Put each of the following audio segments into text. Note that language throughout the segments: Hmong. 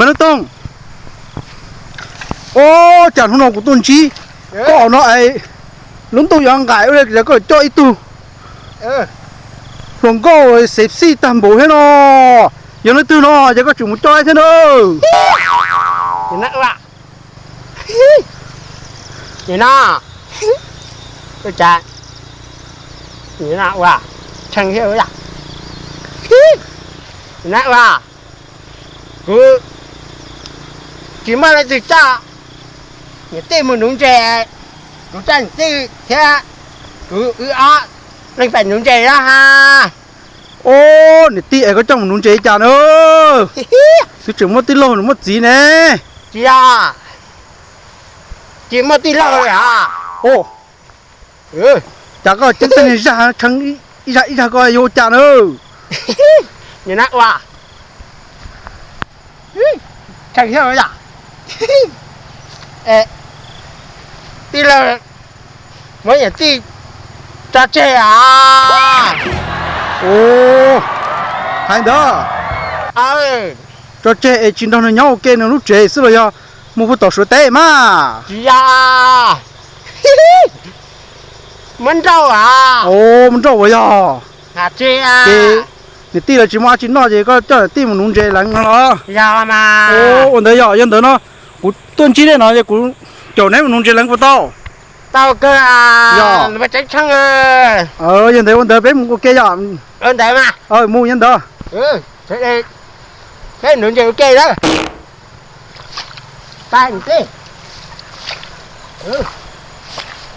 Yawg Nuj Toog, ua cas hnub no kuv tuaj ntsib koj no es lub ntuj yuav nqaim ua li cas koj coj ib tug hluas nkauj xev xij tag npaum thiab no? Yog leej twg no ces koj tseem mus coj thiab na? Nim no, ua cas, nim no ua, tshee thiab ua, nim no ua, kuv tsis muaj leej twg coj niam tij mus nuv ntses, kuv coj niam tij thiab kuv wb ob leeg pem nuv ntses na ha. Ub, niam tij es koj coj mus nuv ntses li cas na? Twb tseem muaj tij laug muaj txiv ne. Tsis yog, tsis muaj tij laug li os. Cas koj ceeb toom zaj tshee ib zaj ib zaj ko yuav ua cas na? Nim no ua, tshee thiab yom. Tij laug muab niam tij tso tseg os. Ub, hais ntawd, tso tseg es tsis nrog nws nyob ua ke nws lub tsev xwb los yog mus puag tom Suav teb mas? Tsis yog, muab nrauj os. Ub, muab nrauj ua yog. Ces niam tij lawv tsis muaj dab tsi noj ces koj coj niam tij mus nuv ntses leev no los? Yog mas. Ub, ua ntawd yog, yog ntawd no kuv tuaj ntsib nej no es kuv caum neb mus nuv ntses leev puas tau? Tau kawg. Yog, yog ntawd ua ntawd peb mus ua ke yom. Mus yog ntawd. Peb nuv ntses ua ke.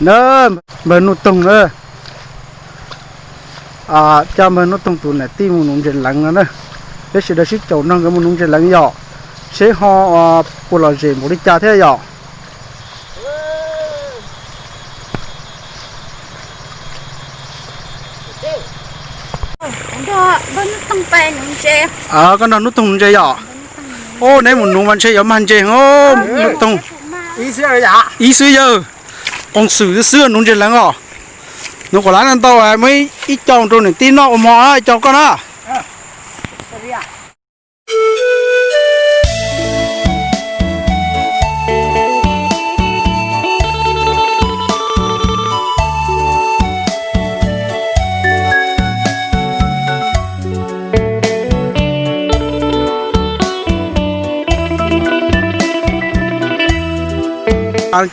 Na, npawg Nuj Toog na, coj npawg Nuj Toog tus niam tij mus nuv ntses leev no na. Peb sawv daws sib caum nrog nkawd mus nuv ntses leev yom, seb ho puas lom zem npaum li cas thiab yom. Koj nrog Nuj Toog nuv ntses yom? Ub, neb mus nuv mas ntshe yuav mag ntses os Nuj Toog. Ib xwb yawg, qoos xwm xwb nuv ntses leev os. Nuv kom lab ntau muab ib co rau niam tij noj ua hmo, ib co koj na.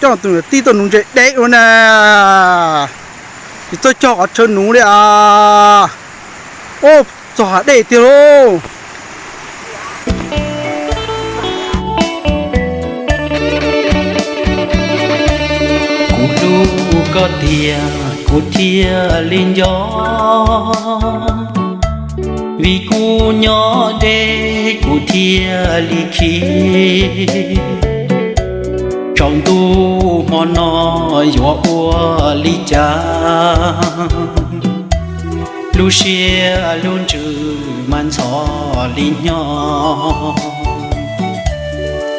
Coj tus niam tij tuaj nuv ntses deb ua na, tsis txawj cog qhov chaw nuv li as. Ub, txog hav dej tiag lauj. Kuv hlub koj tiag kuv thiaj li nco, vim kuv nyob deb kuv thiaj li khib. Tsaus ntuj hmo no yuav ua li cas, lub siab lub ntsws mas ntxhov li hnyo.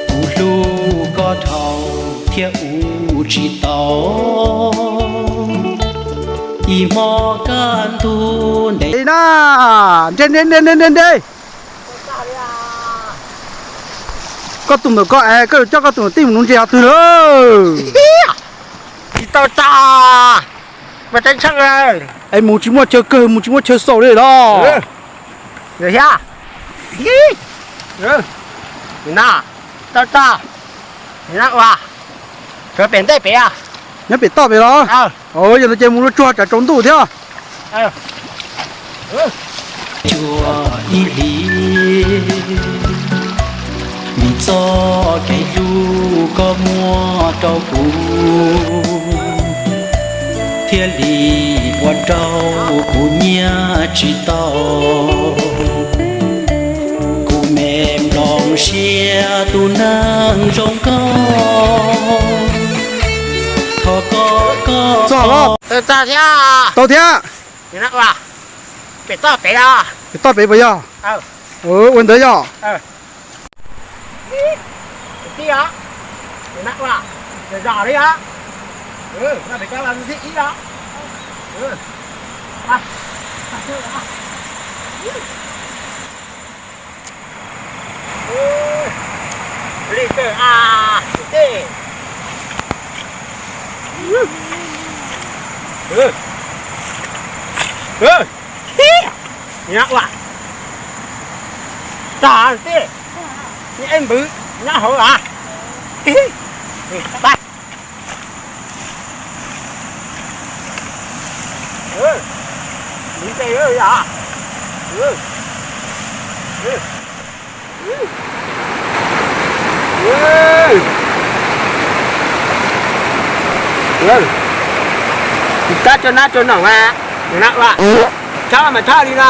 Kuv hlub koj dhau thiab ua tsis tau, ib hmo kaj ntug ntev na. Nte nte nte nte nte, koj tus ntawm koj es koj yuav coj koj tus niam tij mus nuv ntses qhov twg lawm? Tsis tau tso, mas teeb tsheej. Es mus tsis muaj chaw kawg mus tsis muaj chaw xaus li los? Thiab, no, tau tso, no ua, pem ntej pem, nyob pem toj pem los? Yog ntawd ces mus lub tsuag tsam tsaus ntuj thiab. Cua ib hlis, vim txoj kev hlub koj muab rau kuv, thiaj li ua rau kuv nyiaj tsis tau. Kuv me nplooj siab tus neeg zoo nkauj, thov koj koj txog los. Tau thiab. Pem toj pem puas yog? Ua ntawd yog. Li kawg a, tej. Nyob ua, tag tej, nyob npwv, nyob hauv a. Kab tso nab tso noom a, na ua, chob mas chob li no.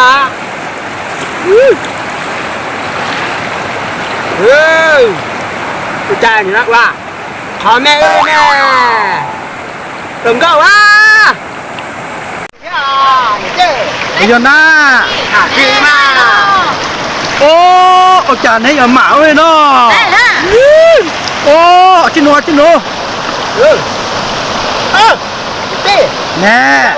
Ua cas na ua, qhov me me, tus nkauj a. Yog na. Os, ua cas neb yuav mam ua li no? Os, tsis nuv, tsis nuv. Ne,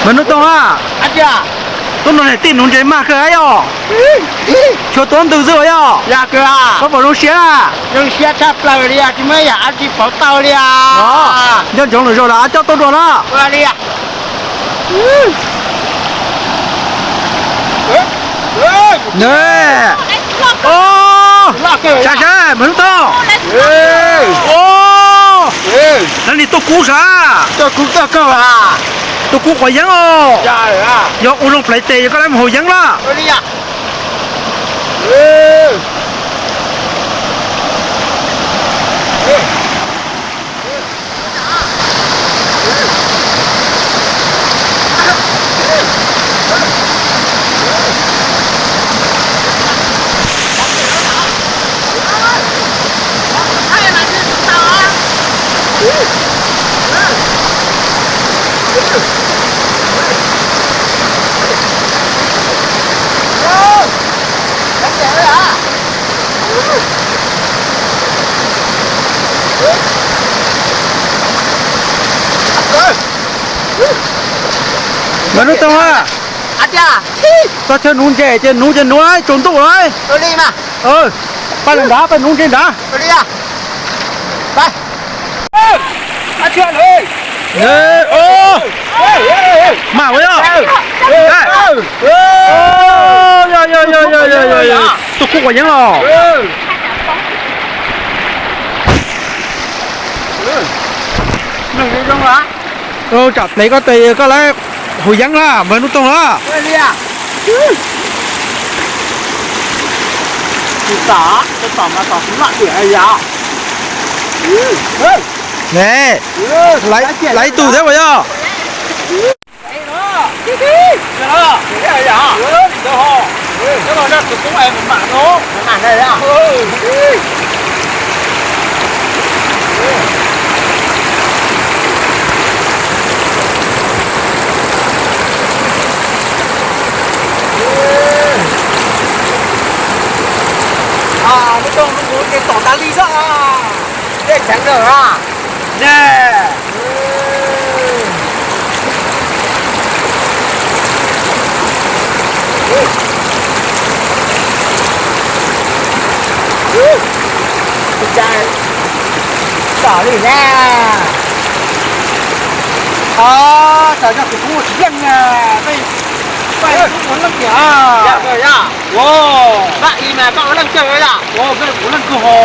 Maiv Hnub Toog a, tuab no niam tij nuv ntses mag kawg yom. Tshuav tuab ntws xwb as yom. Koj pom zoo siab na. Zoo siab tshaj plaws li, tsis muaj ib yam dab tsi pauv tau li. Nco ntsoov lwm zaus los coj tuaj dua na. Sav sav Maiv Hnub Toog. Lawv nim tuaj kub sav. Tuaj kub quav yeeb os. Yog ua zoo plais tes yog koj lawv mus haus yeeb lawm. Maiv Hnub Toog a, koj thiaj nuv ntses ces nuv ces nuv tsaus ntuj lawm. Pab nrad, pab nuv ntses nrad. Mas ua yog, tuaj kub quav yeeb los. Tsam plev koj tes koj lawv haus yeeb na Maiv Hnub Toog na. Ne, lawv ib tug thiab puas yog? Lub rooj lub nkuv ces tom tas li xwb. Dej cheev lawm a. Ne. Tom li na. Os, txawm yog kuv kuv tsis yeej na, koj ua leej tiag. Vaj i mas koj ua leej kawg yom. Ua leej kawg ho.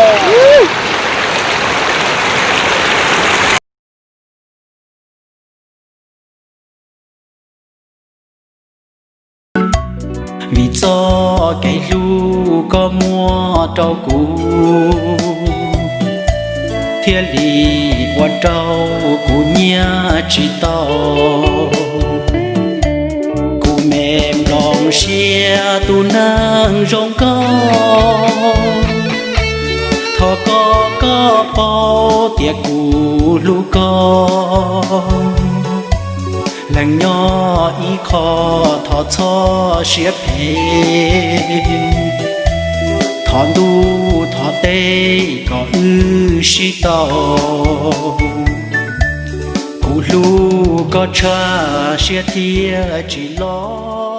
Vim txoj kev hlub koj muab rau kuv, thiaj li ua rau kuv nyiaj tsis tau. Kuv me nplooj siab tus neeg zoo nkauj, thov koj koj paub tias kuv hlub koj. Leej nyob ib qho thov txhob siab phem, thov ntuj thov teb kom wb sib tau. Kuv hlub koj tshaj siab thiaj tsis loj.